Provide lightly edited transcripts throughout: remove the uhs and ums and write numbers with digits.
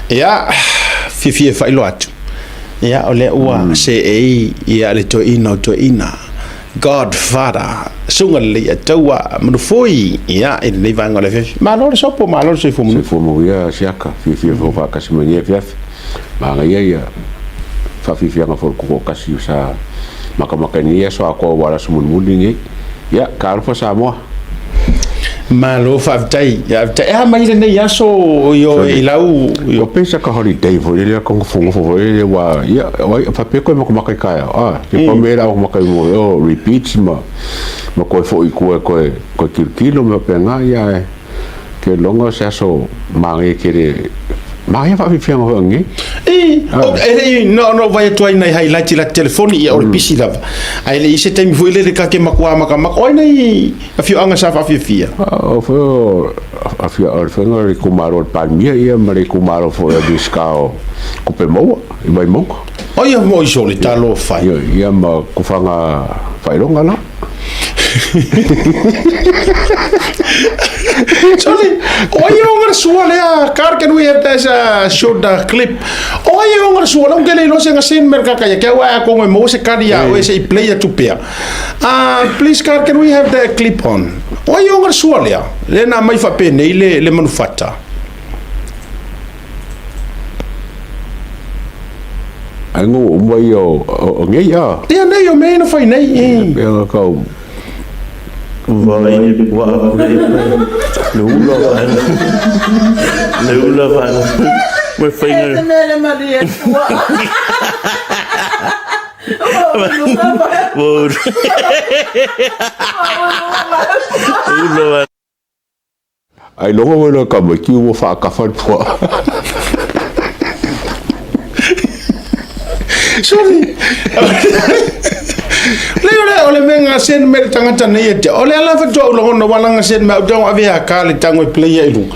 Ia, fiafia e faailoa atu, ia, o lea ua seei ia le toeaina o toeaina, Godfather, Susuga Leleiataua Manufui, ia, i lenei vaega o le afiafi. Malo le sopo, malo le soifua manuia. Soifua manuia Siaka, fiafia foi faatasi mai lenei afiafi. Manaia ia faafiafiaga foi o le tutoatasi sa matamata i lenei aso atoa aua le aso mulimuli lenei. Ia, talofa Samoa. Malo faafetai. Faafetai. E a mai lenei aso i o i lau Ua pei saka holiday foi lele ka nofonofo foi lele ua ia faapea koe matamata i taeao a ke pa me la matamata i mo o repeats ma ma koe foi i tua e koe koe tilotilo ma faapena ia ae ke iloga o se aso manaia tele manaia faafiafiaga foi ananei. I, o, e le i, na ona ou vaai atu ai i nai highlights i lata telefoni, ia o le pisi lava. Ae le i se taimi foi lele ta te matua matamata. O ai nai afioaga sa faafiafia? O foi o afioaga o le faiga o le itumalo o le Palemia ia ma le itumalo foi o le Minisita o Tupe Maua i Vaimauga. Ai a moi sole talofa e. Ia, ia ma Kufaga Faailoga la. Sorry, o ai e ona le sua lea, Car, can we have that uh, short clip? O ai e ona le sua lea, ungele ilo se ngasin mer kaka ya kia ua a kongo e mo se kari ya oe se i play atu pea. Please, Car, can we have that clip on? O ai e ona le sua lea, lea na mai whapenei le, le manufata. Ai ngo uma ia o nei a. Ia nei o mea na fai nei. E. Pea kau. Vai wa le le ula vai. Le ula vai. Me whainga. Te mele maria tua. Ula vai. Ai logo wai loa ka mai ki ua whaakafa le pua. Sorry. Le ole ole me nga sen me le tangata nei e te. Ole ala fa toa ulo hono wala nga sen me au tau ave a ka le tango e play e lu.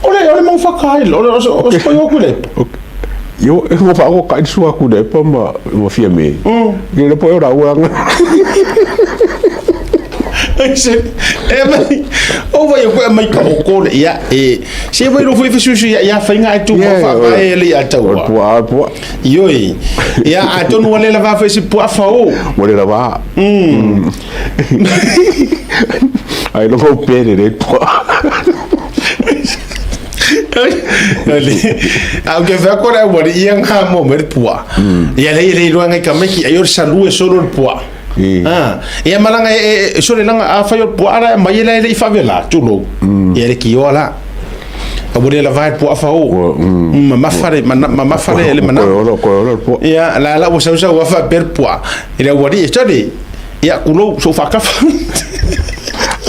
Ole ole mau whakailo. Ole o o spo yo kule. Io e mo whaako ka sua ku le pa ma ma fia me. Ke le po e ora ua nga. E mai o vai ko mai ka o kole ia e se vai ro foi fesusu ia ia fainga e tu mo fa pa e le ataua. Pua pua. Ioi. Ia a tonu wale la va foi se pua fa o. Wale la va. Ai lo pere le pua. Au ke whea kore au wari ia ngā mō me le pua. Ia lei lei roa ngai ka meki ai o le salu e solo le pua. Ah, ia malanga e sole langa a whai o le pua ara e mai e lai lei whawela, tūlou. Ia le ki oa la. A wale la vai pua wha o. Ma mawhare, ma mawhare le mana. Koe ora, koe ora le pua. Ia, la la ua sau sau wa wha per pua. Ia wari e tare, ia kulou, so whakafa.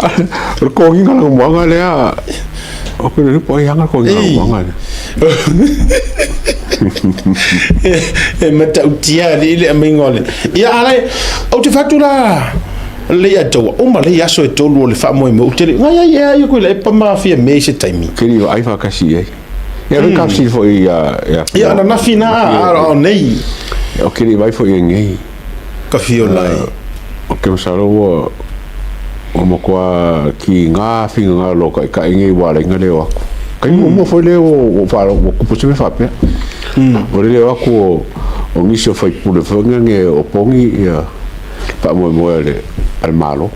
O le kōnginga langa moanga lea, o ke le po ai hanga kōnginga langa moanga lea. E matautia le ile amainga o le. Ia alai, ou te fatu la le ia taua. Uma le aso e tolu o le faamoemoe. Ou te le, ngai ai e ai koe le epa mafia me i se taimi. Ke li ai whakasi ai. Ia rui ka fsili foi ia ia. Ia ana nafi na a o nei. O ke li vai foi e ngei. Ka whio lai. O ke masalo ua ua matua ki ngā whinga ngā lo kai kai ngei wā lenga leo aku. Kai mua mua foi leo o wha o kupu se me whapea. O le leo aku o o ngisi o whai pule whainga nge o pongi ia whaamoemoe a le a le malo.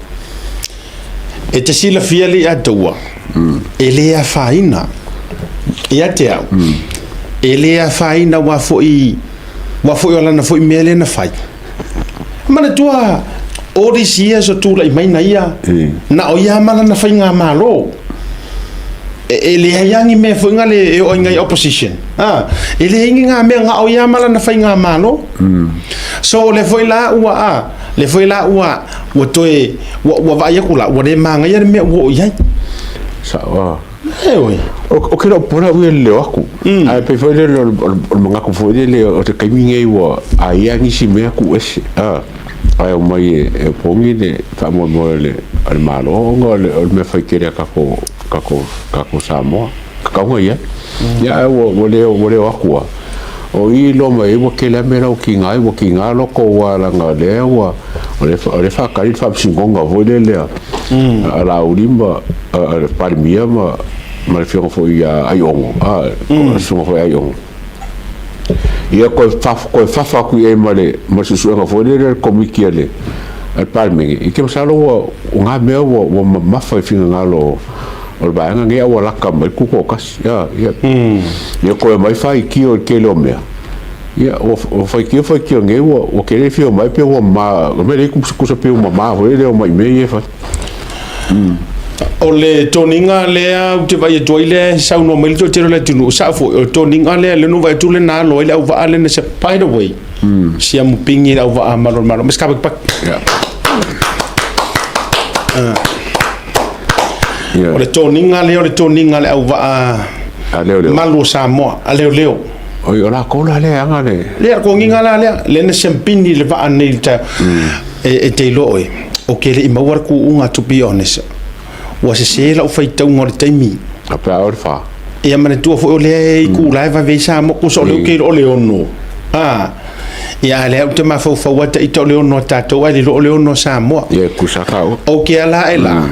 E te silafia le ia taua, e le afaina ia te au, e le afaina wa foi Ua foi o lana foi mea lea na fai. Manatua, all these years o tulai mai na ia, na o ia ma lana faigamalo. E, e leai lava ni mea foi ngale e oo ai ngai opposition. Ah, e leai ni ngā mea nga o ia ma lana faigamalo. So o lea foi la ua a, lea foi la ua ua toe ua ua vaai atu la ua le magaia le mea ua oo i ai. Sao a. E oi. O ke leo pola ui le leo aku. Ae pei foi lele o le manatu foi lele o te taimi nei ua aia nisi mea kuʻese a ae omai e opogi le faamoemoe o le a le Malo ona o le o le mea fai tele a tatou tatou tatou Samoa tatau ona i ai. Ia ae ua ua le ua le o atu a o i iloa mai ai ua tele a mea la ua tiga ai ua tiga loko aua leaga o lea ua o le o le faatali le faamasinoga foi lele a a Laauli ma a le Palemia ma ma le afioga foi ia Aiogo a le susuga foi ia Aiogo. Ia toe toe fafa atu i ai ma le suesuega foi lele a le Komiti a le Palemene, i te masalo ua o na mea ua mamafa i finagalo o le vaega nei, a ua lata mai le tutoatasi. Ia, ia toe aumai faitio i le tele o mea. Ia, ua faitio faitio nei, ua tele fia omai pe ua mama, o le mea lea e tusa pe ua mama foi le omai i mea ia e fai. O le toniga lea ou te vaai atu ai lea e saunoa mai le toatele o le atunuu, sao foi, o le toniga lea lea na ou vaai atu lea na alo ai le auvaa lea na se by the way, siamu pingi le auvaa malu o le Malo. Mas kapakipaki. O le toniga lea o le toniga a le auvaa A leoleo. Malu o Samoa, a leoleo. Oi, o lakou la lea e aga le. Lea, le toniga la lea, lea na siampini le vaa nei i le taeao. E te iloa oe, ou te le i maua le tuuga, to be honest. Ua sese lau faitauga o le taimi. A pe a o le 4. Ia manatua foi o lea e itula e vave ai Samoa, tusa o lea ou te iloa o le 6. A, ia a lea ou te mafaufau lava ita o le 6 a tatou ae le iloa o le 6 a Samoa. Ia, e tusa ka oe. Ou te ala ae la,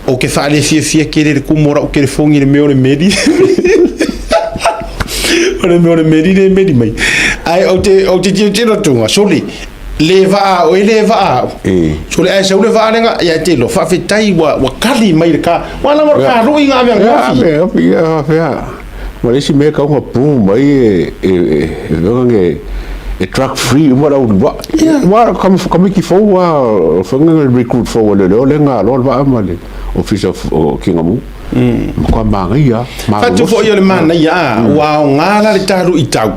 ou te faalefiafia tele i le tumu o lau telefoni i le mea o le meli. O le mea o le meli lea e meli mai. Ae ou te tilotilo atu, sole, le vaa au, e le vaa au. So le ae sau le vaa lenga, ia te lo, faafetai ua kali mai le ka. Ua lava le ka lui ngā mea ngafi. Ia, ia, ia, ma le isi mea kau nga pū mai e venga nge e drug free uma lau liwa. Wa kamiki fou wa whanga nge recruit fou le leo le ngā loa le vaa ma le office of Kingamu. Matua manaia. Fatu foi o le manaia, ua aoga la le talu i tau.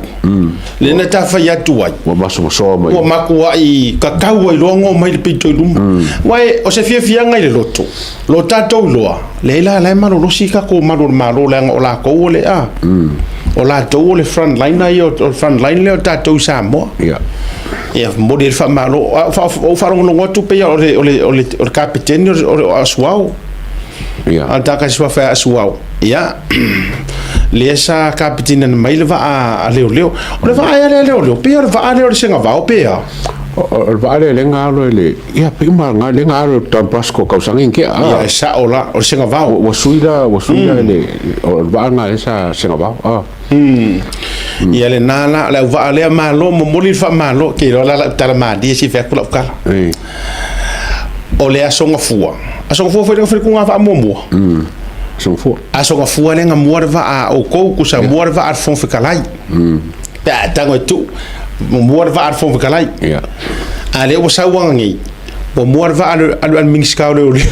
Le na ta fai atu ai. Ua masomasoa mai. Ua makuai kakau ai loa ngo mai le pito i luma. Ua e, o se fiafiaga i le loto. Lo tatou iloa, leai la la e malolosi kako malu o le Malo leaga o lakou o le a. O latou o le front liner ia, o le front line lea o tatou i Samoa. Ia. Ia, momoli ai le faamalo. Ou faalogologo atu pei o le kapeteni o le Asuao. Ia. A ta ka suafa e Asuao. Ia, lea sa kapeteni ana mai le vaa a leoleo. O le vaa ea lea a leoleo, pei o le vaa lea o le Segavao pe a? O le vaa lea le nga alo i le, ia, pei uma nga le nga alo i le Don Bosco kausaga i kea. Ia, e sao la, o le Segavao. Ua sui la, ua sui la le, o le vaa nga lea sa Segavao. Ah. Ia lena la, o le auvaa lea, malo, momoli le faamalo. Ke iloa la lau tala malie se i fai atu lau tala. O le Aso Gafua. Aso Gafua foi lea na fai le kuga vaa muamua. Aso Gafua. Aso Gafua lea na mua le vaa a outou, kusa mua le vaa a le Fofoga Fetalai. Pe a e tago e tuu, mua le vaa a le Fofoga Fetalai. A lea ua sau aga nei, ua mua le vaa a le Minisita o Leoleo.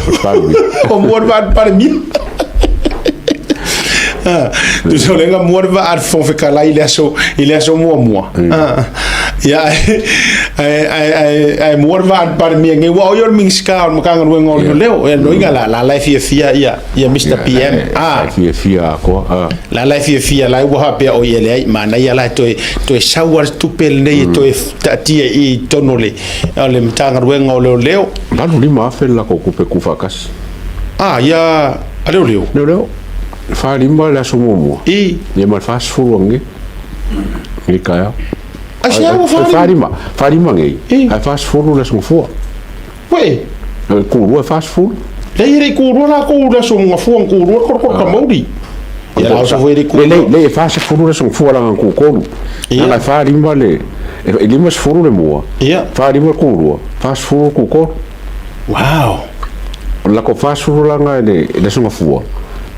Ua mua le vaa a le Palemia. Tusa o lea na mua le vaa a le Fofoga Fetalai i le aso muamua. Ia, ae mua le vaa a le Palemia nei, aua o ia o le Minisita o le Matagaluega o Leoleo. Ia, lona uiga la, la la e fiafia ia Mr. PM. E fiafia atoa. La la e fiafia, la e ua faapea, oi e leai, manaia la e toe sau lava le tupe lenei e toe taatia i totonu o le Matagaluega o Leoleo. 85,000 le latou tupe tuufaatasi. Ah, ia a leoleo. Leoleo. 45 le aso muamua. I. Ia ma le 40 ange. Nei taeao. Ai se ua 45. 45. 45 nei. Ai 40 le aso gafua. Ué. E kulua e 40. Lei e kulua la ko le aso gafua kulua korokoro ka mauri. Ia la aso foi le kulua. Lei lei e 40 le aso gafua la ku kolu. Ia. Ai 45 le e 50 le mua. Ia. 45 le kulua. 40 ku kolu. Wow. O la ko 40 langa e le aso gafua.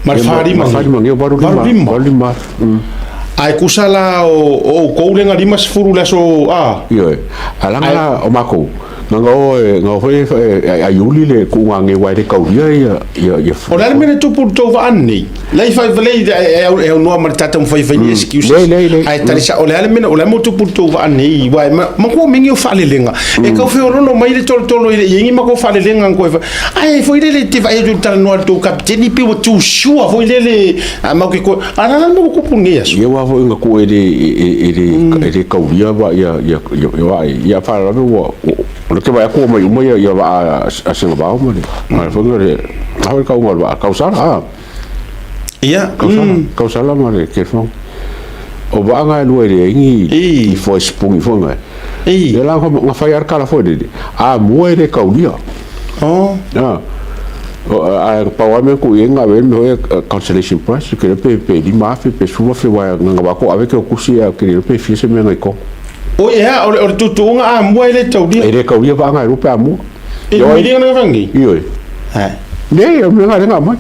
Ma le 45. Ma le 45 nei, 85. 85. Ae kusa la o outou le ga 50 le aso a. Ioe. A langa la o makou, nga o e nga foi e a iuli le kuuga nge wa e le kaulia ia ia ia. O le a le mea na tupu i le tou vaa nei? Lei fai lei e aunoa ma le tata ma fai fai ni excuses. Lei lei lei. Ae tali sao o le a le mea o le a mo tupu i le tou vaa nei aua e ma kua mingi o faalelega. E kau feoloolo mai le tolotolo i le iengi ma kua faalelega na koe Ae foi lele te vaai atu i le talanoa a le tou kapiteni pei ua too sure foi lele a mau ke koe a la la le mea ua kupu lenei aso. Ia aua foi na ku e le e le e le kaulia va ia ia ia va ia faalavelave ua o le te vaai atu ua omai uma ia ia vaa a Singapore ma le ma le foi le a foi le kauga o le vaa Kausala a Ia Kausala Kausala ma le Telefoni o vaa na e lua e leai ni ni voice puni foi na Ia la na fai lava le tala foi lele a mua e le kaulia. Oh. Ah. Ae pau lava mea tuu i ai na ave ai le mea foi lea consolation prize, ou te iloa pe pe 5,000 pe 10,000 aua na ona o atu ave ke o tusi ae ou te le iloa pe fia se mea na i totonu. Oi e a, o le tuutuuga amua e le taulia. E le taulia vaaga e lua pe amua. I le miliga na fai nei? Ioe. Leai, o mea na lea na aumai.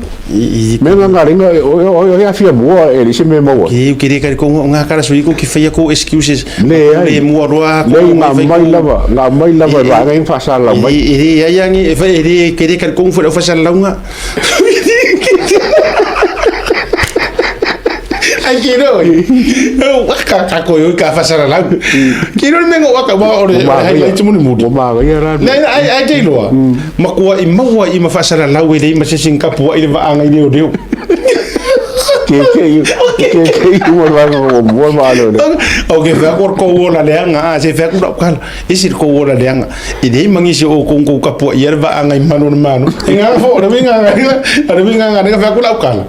Mea na na lea o e afia mua e leai se mea e maua ai. Ke le kare ko nga kara sui ko ki whaia ko excuses. Leai. Le mua roa ko. Leai, na aumai lava, na aumai lava e vaega ia faasalalau mai. E le ai angi e whai e le ke le kare ko whai o whasalalaunga. Ai ke ro. Waka ka ko ka whasalalau. Ke ro me ngo waka wa ore hai mai tumuni muri. Ua magaia la. Nei ai ai te iloa. Makua i maua i ma faasalalau e leai ma se isi kapua'i le vaaga i leoleo. Ke ke i ke ke i mo vaega o mua ma le le. O ke fea ko ko ola leaga a se fea ku lau kala. E se ko ola leaga. E leai ma nisi o kou kou kapua'i ia le vaaga i manu o le manu. E ngaga fo o le uiga o le uiga nga fea ku lau kala.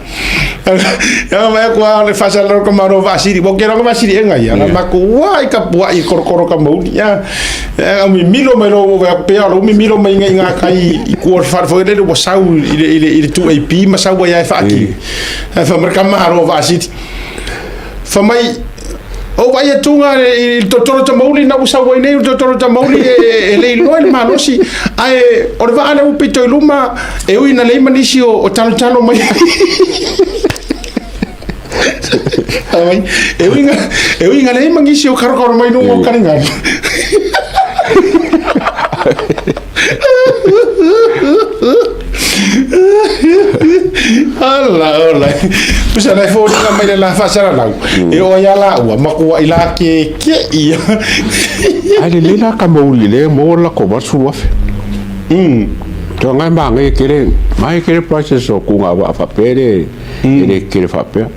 Ia mai ko le faasalalau ka malo vaasili. Ua ke loa vaasili e ngai ana makua i kapua'i korokoro ka mauli. Ia au mimilo mai lo pea lo mimilo mai ngai ngā kai i kua whare foi lele ua sau i le i le i le 2AP ma sau ai ai whaaki. Ai wha marka maharo vaasili. Wha mai o vai atu ngā i le totoro ta mauli na ua sau ai nei o le totoro ta mauli e le iloa i le malosi. Ae o le vaa lea ua pito i luma e ui na lei ma nisi o talotalo mai. Ai, e uiga, e uiga lei ma nisi o karokaro mai lunga o karingaru. Ala ola. Pusa lai fōringa mai le la whaasaralau. E oa ia la ua, makua i la ke ke ia. Ai le le la ka mauli le mo la ko 80,000. Toa ngai ma ngai kere, mai kere prices o ku ngā waa whapea le e le kere whapea.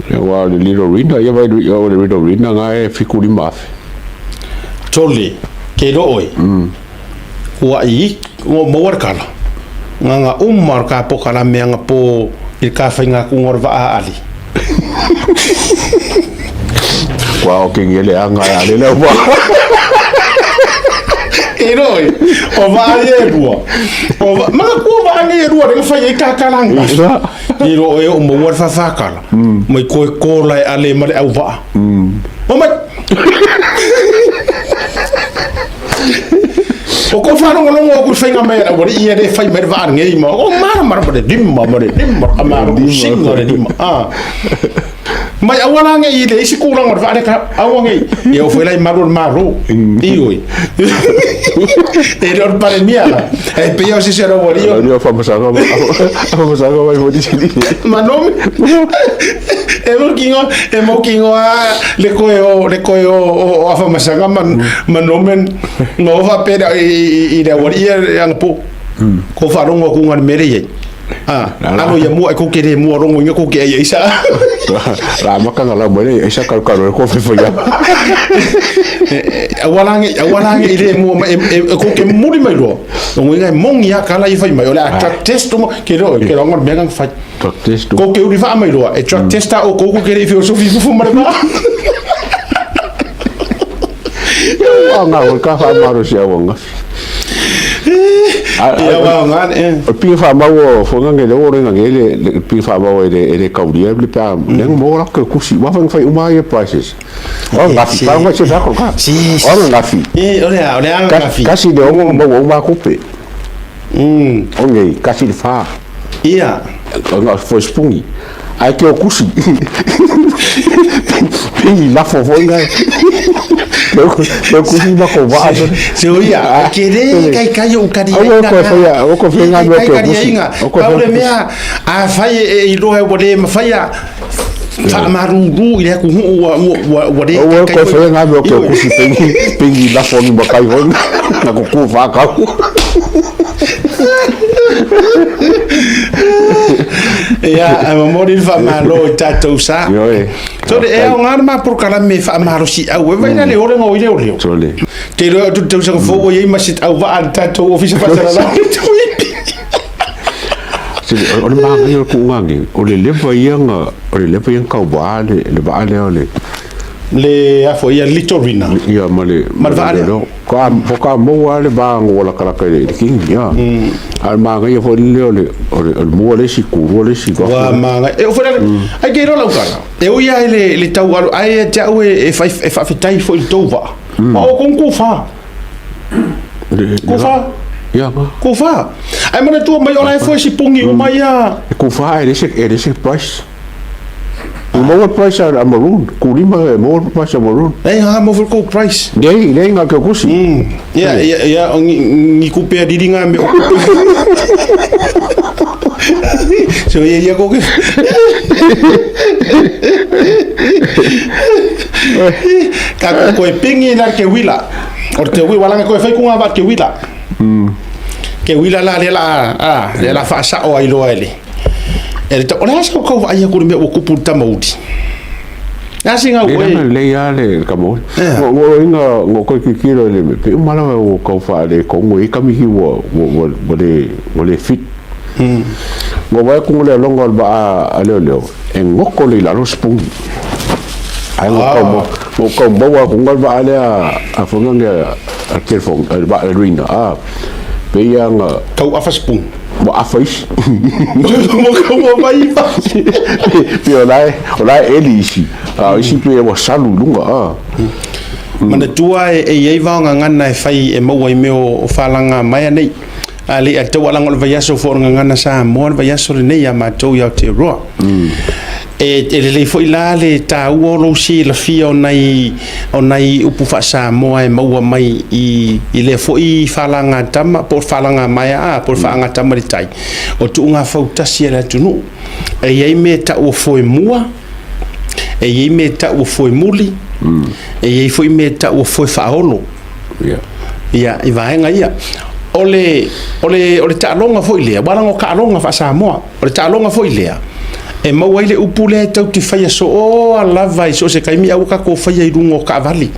Ia wa le Little Rina, ia vai o le Little Rina ngai e 75,000. Tole, ke ro oe. Ua i, ua maua le kala. Nga nga uma o le ka poka la mea nga po i le ka whai ngā kunga o le waa ali. Kua o ke ngele a ngai ale le wa. E roi, o waa e rua. O va, ma kua waa nei e rua, renga whai e kakalanga. I ro e o maua le whawhakala. Mai koe kola e ale ma le au waa. O mai! O ko whalongolongo o ku whainga mai ana wari ia le whai mai le waa ngei ma. O mara mara ma le lima ma le lima ka mara ku singa le lima. Ah. Mai aua la nge i le isi kūlanga o le waa le ka aua nge i. E o whai lai maru o le maro. I oi. E le o le paremia la. E pei o sisi o le wari o. Ni o whamasaga ma whamasaga mai mo di Manomi. E mo kingo, e mo kingo a le koe o le koe o o afa masanga man manomen no fa pe i i le wari ia ang po. Ko fa rongo ku ngan mere ye. Ah, alo ia mua e ko kere mua rongo inga ko ke ai isa. La maka nga la mo le isa karu karu ko fe fo ya. Awalange awalange i le mua ma e ko ke muri mai ro. Rongo inga e mongi a kala i fai mai o le a drug test mo ke ro ke rongo me ngang fai. Drug test. Ko ke uri fa mai roa e drug test a o ko ko kere i filosofi fufu ma le va. Wa nga o ka fa maro sia wa nga. Ia wa nga e. O pi fa mau o fo nga ngele o renga ngele le pi fa mau e le e le kaulia le pa le mo la ke kusi wa fa fai uma ye prices. O nga fi pa nga se fa ko ka. Si. O nga fi. E o le a o le a nga fi. Kasi le o mo o ma kupe. O ngai kasi le fa. Ia. O nga fo spungi. Ai ke o kusi. Pingi la fo fo ngai. Ke kusi ma ko va. Se o ia, ke re kai kai o kari Au ko fai o ko fai nga me ke kusi. O ko le mea a fai e i rohe ua le mawhai a whaamaruru i le aku huu ua ua ua le Au ko fai nga me ke kusi pingi pingi la fo ni ma kai fo na ko ku fa kau. Ia, e momori le whaamalo i tātou sa. Ioe. Tore, e au ngā ma porokalame whaamalo si au. E vai na le orenga o i leo leo. Tole. Te roa atu te tausaga fou o iai ma se au waa le tātou ofisa whaasalalau. O le magaia o le kuuga nei, o le leva ia na, o le leva ia na tauvaa le, le vaa lea o le, Le a foi ia Litorina. Ia ma le ma le vaa lea. Ka faatoa maua lava le va ua latalata i le kini, ia. A o le manaia foi lea o le o le o le mua le isi, kulua le isi. Ua manaia. E oo foi la ai ke iloa lau tala. E ui lava i le le tau alo ae ia te au e e fai e faafetai foi i le tou vaa. Ma o kou kufa. Kufa. Ia. Kufa. Ae manatua mai o la e foi sipungi uma ia. E kufa e le se e le se price. Ua maua le price a Maroon, kulima e maua le price a Maroon. Ei ha mo foi kou price. Nei, nei nga ke kusi. Ia, ia, ia, o ni, ni kupe a riri ngā me o. So ia ia koke. Ka koe pingi la ke wila. O te wila, walanga koe whai ku ngā ke wila. Ke wila la le la, a, le la whaasao ai loa ele. E le o le a sau kau vaai aku i le mea ua kupu i le tama uli. Le a singa ua e. Lena lelei lava le tama uli. Ua ua inga ngo koe kikilo i le mea, pe uma lava ua kau whaale kongo i kamiki ua ua ua le ua le fit. Ngo vae ku le alonga o le vaa a leo leo, e ngoko le i lalo sipungi. Ae ngo kau mau, ngo kau maua aku nga le vaa lea a whangange a telefon, a le vaa le ruina, a pe ia nga. Kau afa sipungi. Ua afa isi. Ua mai ifa. Pe o la e, o la e eli isi. A o isi pe ua salu i luga, a. Manatua e i ai vaogagana e fai e maua i mea o falaga maea nei. A le i tau alaga o le vaiaso foi o le gagana Samoa le vaiaso lenei ia matou i Aotearoa. E e lelei foi la le taua o lou silafia o nai o nai upu faa-Samoa e maua mai i i lea foi falagatama po o le falagamaea a po o le faagatama i le tai o tuugafautasi a le atunuu. E i ai mea e tau o foemua, e i ai mea e tau o foemuli, e i ai foi mea e tau o foefaaolo. Ia, i vaega ia. O le, o le, o le taaloga foi lea, aua leaga o taaloga faa-Samoa, o le taaloga foi lea, e maua ai le upu lea e tatou te faia sooa lava i so o se taimi, ae ua tatou faia i luga o taavale.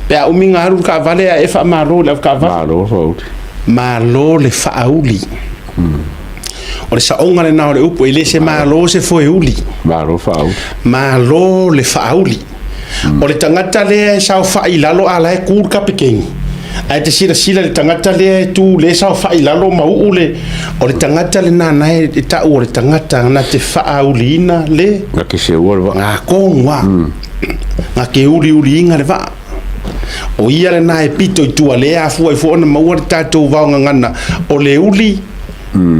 Pe a umi ona alu le taavale ae e faamalo i le avetaavale. Malo le faauli. Malo le faauli. O le saoga lena o le upu, e le se malo se foeuli. Malo le faauli. Malo le faauli. O le tagata lea e saofai i lalo a la e tu le kapekeni. Ae te silasila i le tagata lea e tu lea e saofai i lalo ma uu le, o le tagata lena na e tau o le tagata na te faauliina le. Na te seua le vaa. Ngā kongua. Ngā ke uliuliina le vaa. O ia lena e pito i tua lea afua ai foi ona maua le tatou vaogagana o le uli,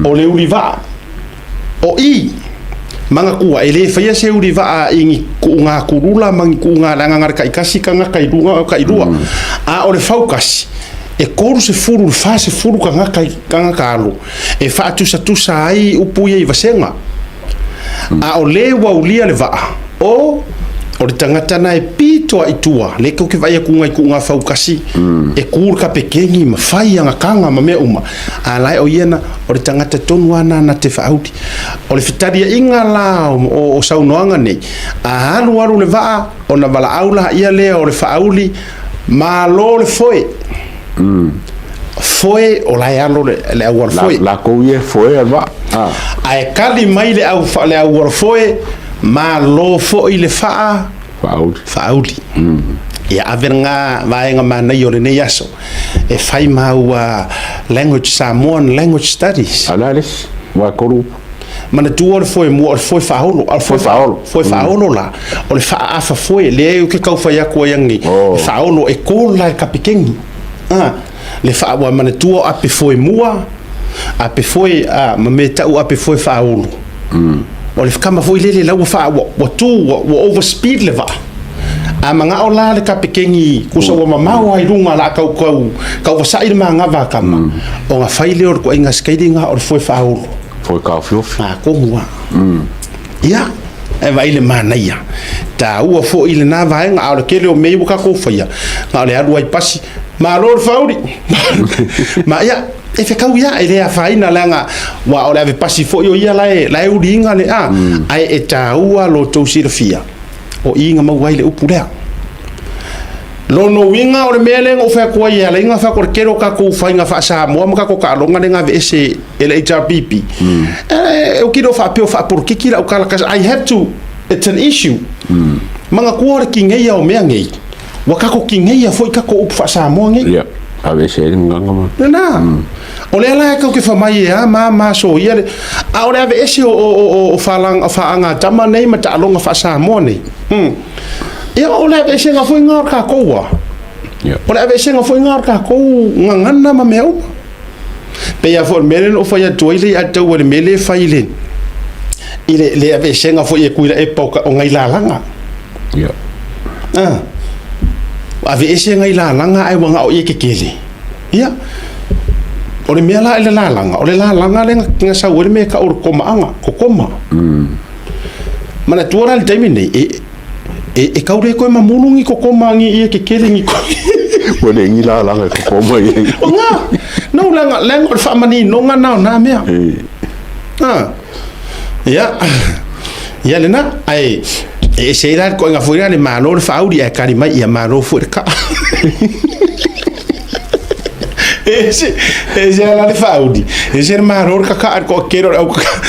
o le uli vaa. O i, manatua, e le faia se uli vaa i ni kuuga kulula ma ni kuuga leaga na o le taitasi tagata i luga o tailua. A o le fautasi, e 30 i le 40 tagata i tagata alo e faatusatusa ai upu ia i vasega. A o le ua ulia le vaa, o o le tagata na e pito a i tua, le tou te vaai atu i kuuga fautasi, e ku le kapekeni ma fai ana taga ma mea uma, a la e o ia na, o le tagata tonu lava na na te faauli. O le fetaliaiga la o saunoaga nei, a alualu le vaa, ona valaau laia lea o le faauli, malo le foe. Foe o la e alo le auala foe. Latou ia e foea le vaa. Ae kali mai le au le auala foe, malo foi le faa Faauli. Faauli. Ia ave lena vaega manaia o lenei aso e fai ma au language Samoan language studies. A o le a le isi? Aua e tolu upu. Manatua o le foe mua o le foe faaolo. A o le foe faaolo. Foe faaolo la, o le faaafa foe, lea ou te tau fai atu ai anei, e faaolo, e call la e le kapikeni. A, le faa, ua manatua o ape foe mua, ape foe, a, ma mea tau ape foe faaolo. O le kama foi lele la ua faa, ua, ua tu, ua, ua over speed le vaa. A manao la le kapekeni kusa ua mamao ai luga la kau kau kau vasaʻi le manava a kama. Ona fai lea o le toaiga skating o le foe faaolo. Foe taofiofi. A komu a. Ia, e vaai le manaia. Taua foi lena vaega, a o le tele o mea ia ua tatou faia, na o le alu ai pasi, malo le faauli. Ma ia, e fekau ia, e le afaina leaga, aua o le ave pasi foi o ia la e, la e uliina le a, ae e taua lo outou silafia, o i na maua ai le upu lea. Lona uiga o le mea lea na ou fai atu ai e ala ai ona fai atu o le tele o tatou faiga faa-Samoa ma tatou taaloga lea na aveese e le HRPP, e, ou te le o faapea o faapolokiki lau tala, 'cause I have to, it's an issue. Manatua o le kigeia o mea nei, ua kako kigeia foi kako upu faa-Samoa nei. Ia, aveese ai le gagana ma. Lena. O lea la e kau ke whamai e a ma ma so ia le, a o le aveese o, o, o, o, whalang, o whaanga tama nei ma taaloga faa-Samoa nei. Ia, o le aveesega foi ngā o le kākou a. Ia. O le aveesega foi ngā o le kākou gagana ma mea uma. Pei a foi o le mea lea na ou fai atu ai le ia te au le mea lea e fai i le, i le, le aveesega foi e Tuilaepa o, o ngai lalaga. Ia. Ah. Aveese ngai lalaga ae ua gao i e kekele. Ia. O le mea la i le lalaga, o le lalaga lea na sau ai le mea e tau o le komaaga, kokoma. Manatua la i le taimi lenei, e, e, e tau le toe mamulu ni kokoma ni ie kekele ni Ua le ni lalaga e kokoma i ai. O ngā, no, leaga, leaga o le faamaninoga na o nā mea. E. Ah. Ia, ia lena, ae, e ese ai la le koenga foi la le malo le faauli ae kali mai ia malo foi le kaa. E ese, e ese la le faauli, e ese le malo le kakaa le toatele o le au kakaa.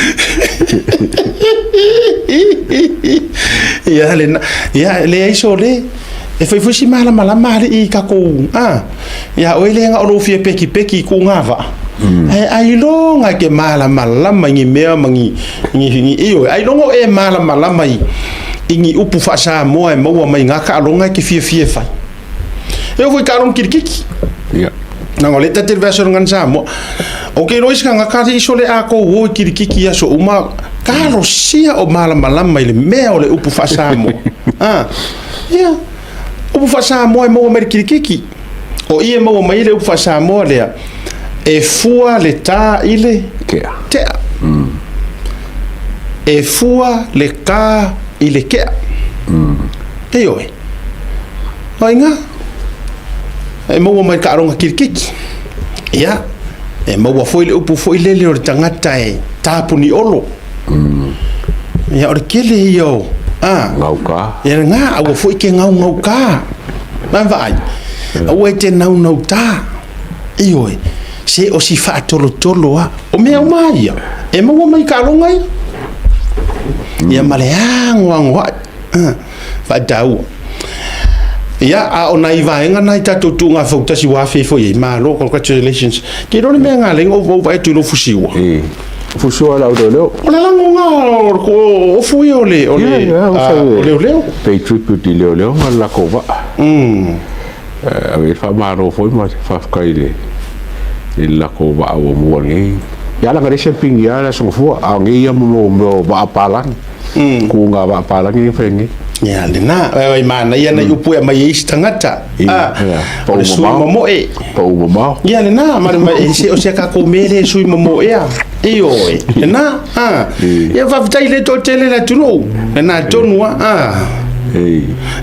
Ia lena, ia leai sole, e fai foi si malamalama alii i tatou, a, ia oe lea na o lou fia pekipeki i kuga vaa. Ae ailoga e te malamalama i ni mea ma ni, ni, ni ioe, ailoga o e malamalama i, i ni upu faa-Samoa e maua mai ngā taaloga e te fiafia e fai. E oo foi i taaloga kilikiki. Ia. Leaga o lea ta te le vaiaso i le Gagana Samoa. Ou te iloa isi tagata alii sole a tou o i kilikiki i aso uma, talosia o malamalama i le mea o le upu faa-Samoa. A, ia, upu faa-Samoa e maua mai i le kilikiki. O i e maua mai ai le upu faa-Samoa lea, e fua le tā i le Tea. Tea. E fua le tā i le tea. Ioe. Ai ngā. E maua mai taaloga kilikiki. Ia, e maua foi le upu foi lele o le tagata e tāpuni olo. Ia, o le kele ia o, a. Gaukā. Ia, ngā, aua foi ke gaugaukā. Nā vaai, aua e te naunautā. Ioe, se o si faatolotolo a. O mea uma ia, e maua mai taaloga ia. Ia ma le agoagoa'i. Faataua. Ia, a o nai vaega na i tatou tuuga fautasi ua afe foi ai, malo, congratulations. Ke iloa le mea na ala ai ona ou vaai atu i lou fusiua. E. Fusiua lau leoleo. O le lagoga o ofu ia o le, o le, o leoleo. Pay tribute i leoleo ma le latou vaa. Ave i ai le faamalo foi ma le faafetai i le i le latou vaa ua maua nei. Ia leaga leai se pigi lava le Aso Gafua, a o nei ia mo mea o vaa palagi. Kuga vaa palagi ia fai nei. Ia lena, e manaia nai upu e aumai ai isi tagata. O le sui momoe. Pau mamao. Ia lena, ma le se o se tatou mea lea e sui momoea. Ioe, lena, Ia faafetai i le toatele le atunuu. Lena tonu lava.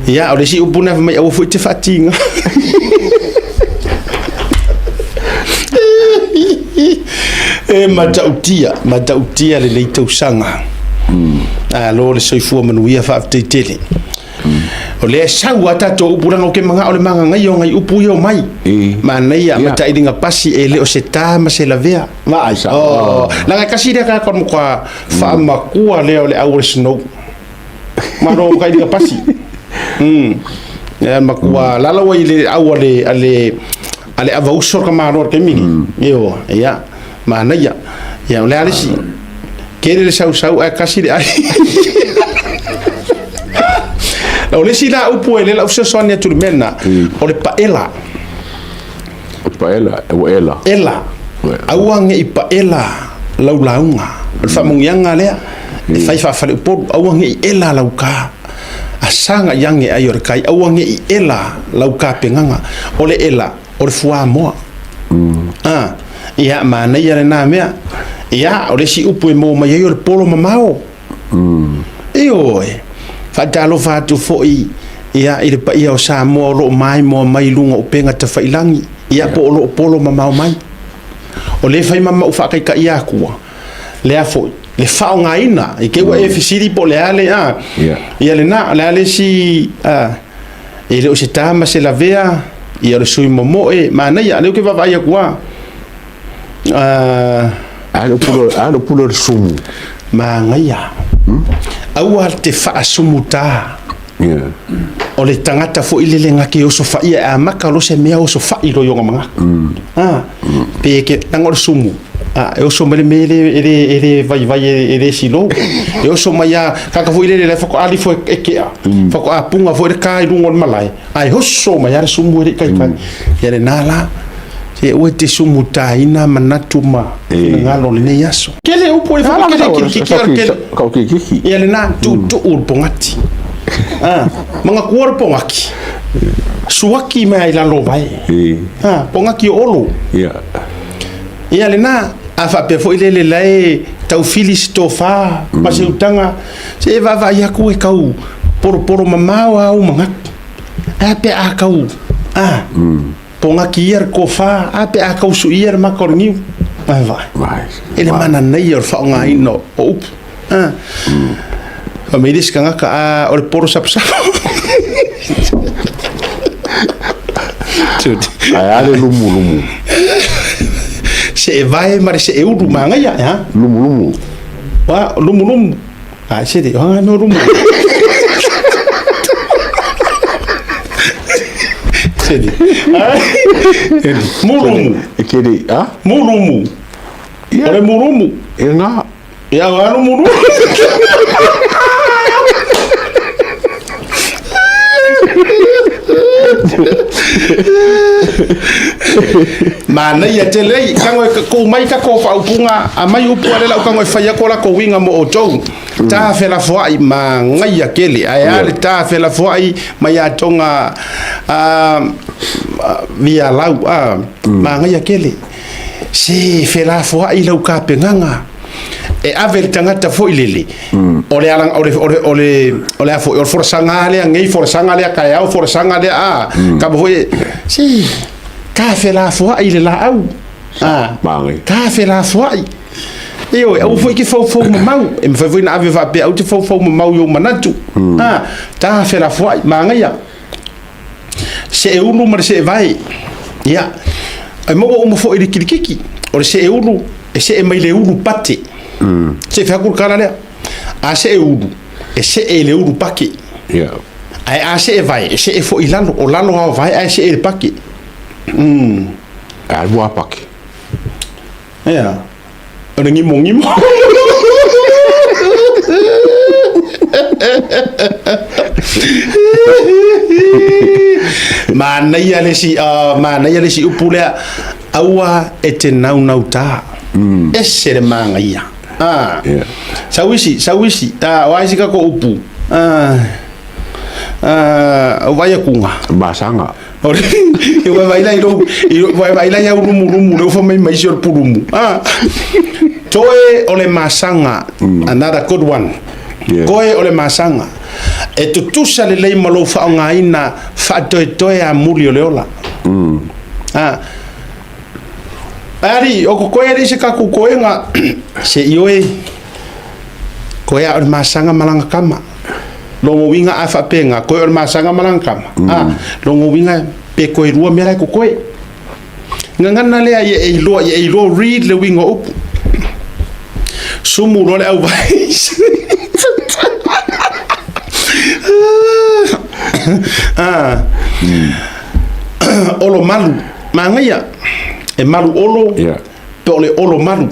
Ia, o le isi upu na fai mai, aua foi te faatiga. E matautia, matautia lenei tausaga. Alo le soifua manuia faafetai tele. O lea e sau a tatou upu leaga ou te manao le magagaia o nai upu ia o mai. Manaia ma tailiga pasi e le o se ta ma se lavea. Vaai. Oh, leaga e kasi lea tagata o le matua faamakua lea o le au o le snow. Malo o tailiga pasi. Ia matua lala ua i le au a le a le a le avauso le tamaloa i le taimi nei. Ioe, ia, manaia. Ia o le a le isi? Tele le sausau ae kasi le ai. O le isi la upu e le lau fesoasoani atu i le mea lena, o le paela. O le paela, ua ela. Ela. Aua ne i paela lau lauga. O le faamanuiaga lea e fai faafaleupolu, aua ne i ela lau ka. Asaga i age ai o le kai, aua ne i ela lau kapegaga. O le ela, o le fuamoa. A, ia, manaia lena mea. Ia, o le isi upu e maua mai ai o le polo mamao. Ioe, faatalofa atu foi ia, i le paia o Samoa o lo o maimoa mai i luga o upega tafailagi, ia, po o lo o polo mamao mai. O lea e fai ma mau faataitaia atua, lea foi, le faaaogaina, i te i ua e fesili po o le a le, a, ia lena, o le a le isi, a, e le o se ta ma se lavea, ia o le sui momoe, manaia, lea ou te vaavaai atu lava, a, A le upu a le upu lea o le sumu. Manaia. Aua te faasumutā. O le tagata foi lele na ke osofaia e amata loa se mea osofai loa i ona manatu. Pe ke leaga o le sumu, e oso mai le mea e le, e le, e le vaivai e le silou. E oso mai lava, tagata foi lele la e faatoa alifo e kea, faatoa puna foi le ka i luga o le malae, ae oso mai lava le sumu e le i taitai. Ia lena la, se aua e te sumutaina manatu ma finagalo o lenei aso. Kele upu e whakakele kirikiki o le kele. Kau kirikiki. Ia lena, tuutuu le pongati. Ah, manatua le pongaki. Suaki mai ai lalo vai. Ah, pongaki o Olo. Ia. Ia lena, a faapea foi lele la e taufili se tofa ma se utaga, se e vaavaai atu e tau poroporo mamao a ou manatu. Ae a pe a tau, ah, Pongaki ia le tofa, a pe a tau suia le maka o le niu. Ai vaai. E le manaia o le faaaogaina o upu. A. Fai mai le isi tagata, a o le polo sapusapu. Ae a le lumulumu. Se'e vae ma le se'e ulu manaia, e a? Lumulumu. Wa, lumulumu. A se le, o no lumu. Se le. Mulumu. E ke le, a? Mulumu. O le mulumu. E ngā. Ia, o le mulumu. Manaia tele ai, tago e kou mai ka kou faaupuga, aumai upu a le lau tago e fai atu o latou uiga mo outou. Ta felafoai, manaia tele, ae a le ta felafoai mai atoga vialau, a, manaia tele. Se felafoai lau tapenaga, e ave le tagata foi lele, o le ala, o le, o le, o le, o le a foi, o le folasaga lava lea nei, folasaga lea taeao, folasaga lea, a, kava foi, se, Ta felafoai le laau. A, ta felafoai. Ioe, aua foi e te faufau mamau. E mafai foi ona ave faapea, aua te faufau mamau i ou manatu. A, ta felafoai, manaia. See ulu ma le see vae. Ia, e maua uma foi i le kilikiki. O le see ulu, e see mai le ulu pate. Se i fai atu le tala lea. A see ulu, e see i le ulu pake. Ia. Ae a see vae, e see foi i lalo, o lalo lava o vae ae see i le pake. E alu a pake. Ia. O le gimogimo. Manaia le isi, manaia le isi upu lea, aua e te naunautā. Ese le manaia. Ah. Yeah. Sau isi, sau isi. Ah, o a isi kako upu. Ah. Ah, o vai akuga. Masaga. O le, e vai vai lai lo, i vai vai lai au lumu lumu le ufa mai mai isi o le pulumu. Ah. Toe o le masaga. Another good one. Yeah. Koe o le masaga. E tutusa lelei ma lou faaaogaina faatoetoe amuli o le ola. Ah. Ari, o ko koe alii se kaku koenga, se i oe, koe a o le masaga ma lana kama. Logo uiga a faapenga, koe o le masaga ma lana kama. A, logo uiga pe koe lua mea la e kokoe. Gagana lea ia e iloa, ia e iloa read le uiga o upu. Sumu loa le auvai. Ah. Olo malu. Manaia, e malu olo, Yeah. pe o le olo malu.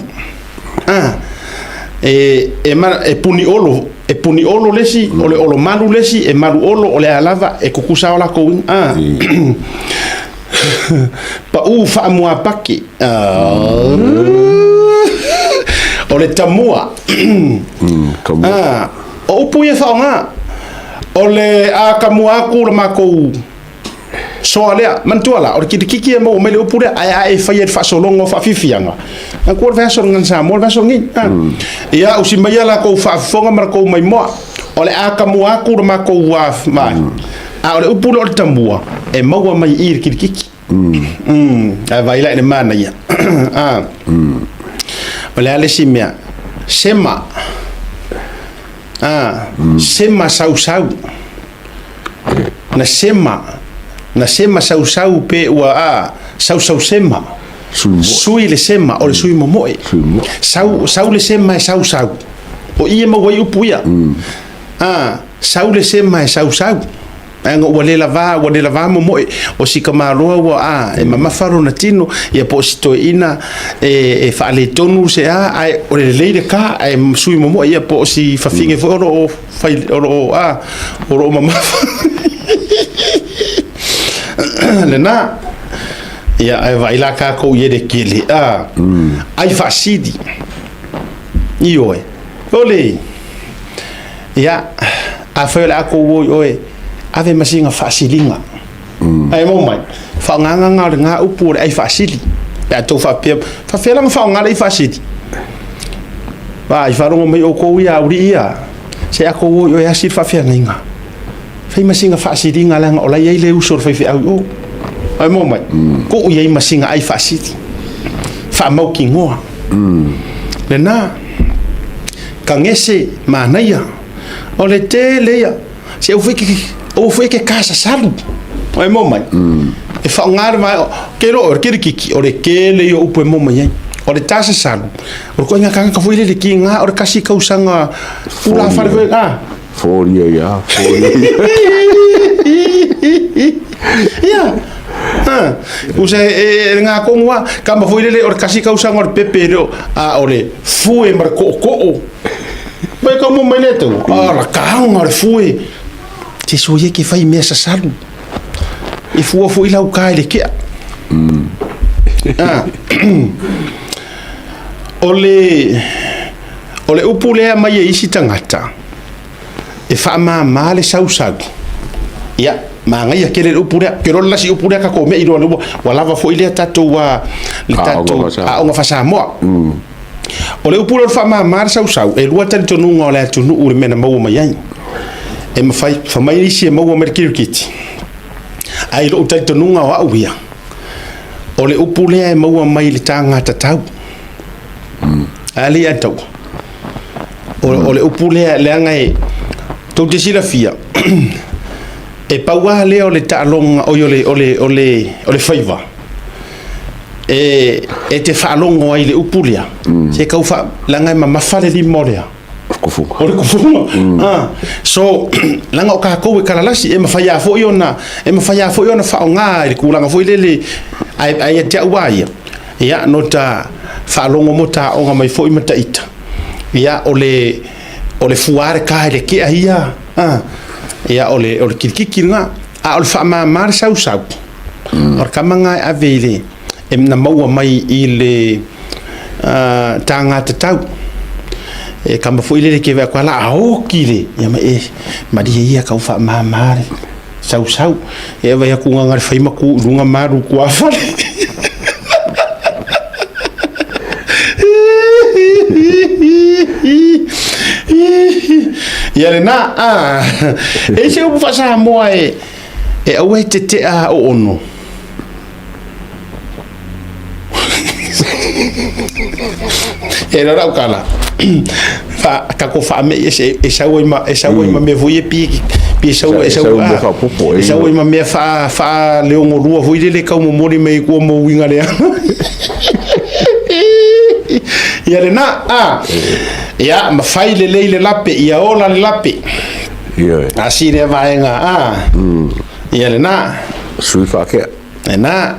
Ah, e, e, ma, e puni olo, e puni olo le isi, o le olo malu le isi, e malu olo, o le a lava, e kukusa o lakou uiga. Ah. Pau faamuapaki. Ah. O le tamua. Tamua. Ah, o upu ia faaaoga. O le a tamua atu le makou Soa lea, manatua la, o le kilikiki e maua mai le upu lea, ae a e faia i le faasologa o faafiafiaga, manatua le vaiaso le Samoa, le vaiaso lenei. Ia, usi maia la kou faafofoga ma la kou maimoa, o le a tamua atu le matou vae, a o le upu lea o le tamua, e maua mai i i le kilikiki. Ae vaai la i le manaia. O le a le isi mea? Sema. Sema sausau. Na sema, na sema sausau pe ua a sausau sema. Sui le sema, o le sui momoe. Sau, sau le sema e sausau. O i e maua ai upu ia. A, Sau le sema e sausau. Leaga ua le lavā, ua le lavā momoe, o si tamaloa ua, a, e mamafa lona tino, ia po o si toeaina e, e faaletonu se a, ae o le lelei le ka, ae sui momoe, ia po o si fafine foi o lo o fai, o lo o, a, o lo o mamafa. Lena. Ia, ae vaai la kākou i ele kele, a, ai faasili. Ioe. Ole. Ia, afai o le a kou o i oe, ave ma sina faasiliga. Ae maua mai, faaaogaga o lena upu o le ai faasili. Pe a tou faapea, faapefea la ona faaaoga le ai faasili? Ba, i faalogo mai outou ia aualii ia, se a tou o i oe asi le faafeagaiga. Fai ma sina faasiliga leaga o la e i ai le uso o le faifeau i o. Ae maua mai, tuu i ai ma sina ai faasili. Faamautinoa. Lena, kagese manaia. O le tele ia, se aua foi e te, aua foi e te tasasalu. Ae maua mai, e faaaoga le vaega, ke loa o le kirikiki, o le tele ia o upu e maua mai ai. O le tasasalu, o le ituaiga tagata foi lele tiga o le tasi tausaga tulafale foi, a. Folia ia, folia ia. Ia. Ah, usa e, e ngā kongu a, kama foi lele o le kasi kausaga o le pepe le o, a o le fue ma le ko'oko'o. Mai ka mo mai le tau, a la kaanga o le fue. Te sua ia ke whai mea sasalu. E fua foi lau ka i le kea. Ah. O le, o le upu lea mai e isi tagata, e faamāmā le sausau. Ia, manaia tele le upu lea. Ou te iloa le lasi upu lea tatou mea i loa ua, ua lava foi lea tatou a, le tatou aoga faa-Samoa. O le upu lea o le faamāmā le sausau, e lua talitonuga o le atunuu i le mea na maua mai ai. E mafai, fai mai isi e maua mai le kirikiti, ae i lou talitonuga o au ia, o le upu lea e maua mai i le taga tatau. A le ia tau. O le upu lea leaga e tou te silafia e pau lava lea o le taaloga oi o le o le o le o le faiva e e te faalogo ai i le upu lea se tau faa leaga e mamafa le lima o lea Kufuga. O le kufuga. Ah, so leaga o tatou e kalalasi e mafai lava foi ona e mafai lava foi ona faaaoga i le tulaga foi lele ae ae ia te au lava ia Ia, no ta faalogo mo ta aoga mai foi ma ta ita, ia, o le, o le fua le ka i le kea ia, a, ia, o le, o le kilikiki lena. A o le faamama le sausau, o le tama lena e ave i le, e na maua mai i le uh, tāngā tatau. E kama foi lele ke vea koa la a oki le, ia ma e, marie ia kau faamama le. Sausau, e vai aku ngā ngare whai maku i runga maru kua whare. Ia le nā, a, e se upu whasamoa e, e aua e te tea o ono. E rau rau kala. Fa ka ko fa me e e sau ai ma e sau ai ma mea foi e pi pi e sau e sau a e sau ai ma mea fa fa leongo lua foi lele kau momoli mai kua mo uiga lea. Ia le na a ia mafai lelei le lape ia ola le lape. Ia. Asi lea vaega a. Ia le na. Sui whaakea. E nā.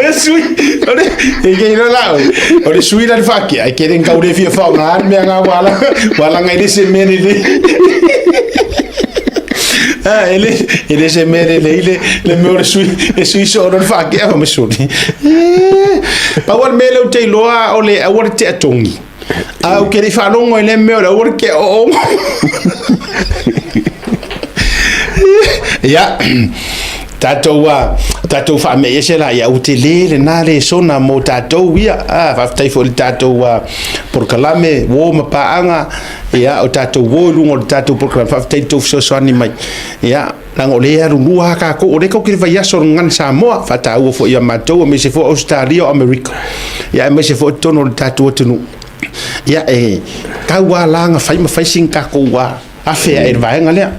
E sui. O le, e kei la la. O le sui la le whaakea. E kere ngau le fia whao ngā mea ngā wala. Wala ngai le se mea le le. Ah, ele, ele se mea le le le, le mea o le sui, le sui so o le whaakea o me suri. Pau al mea le o te iloa o le aua le tea tongi. A o ke le whalongo i le mea o le aua le tea o o. Ia, tatou a, tatou faame'i ese la, ia ua tele lena lesona mo tatou ia. A, faafetai foi i le tatou a, polokalame, uo ma paaga, ia, o tatou uo i luga o le tatou polokalame, faafetai i le tou fesoasoani mai. Ia, leaga o lea e alulua lava tatou, o lea tatou te i le vaiaso o le Gagana Samoa, faataua foi ia matou, aemaise foi o Ausetalia, o Amerika, ia aemaise foi totonu o le tatou atunuu. Ia, e tau lava la ona fai ma fai sina tatou a, afe ae i le vaega lea.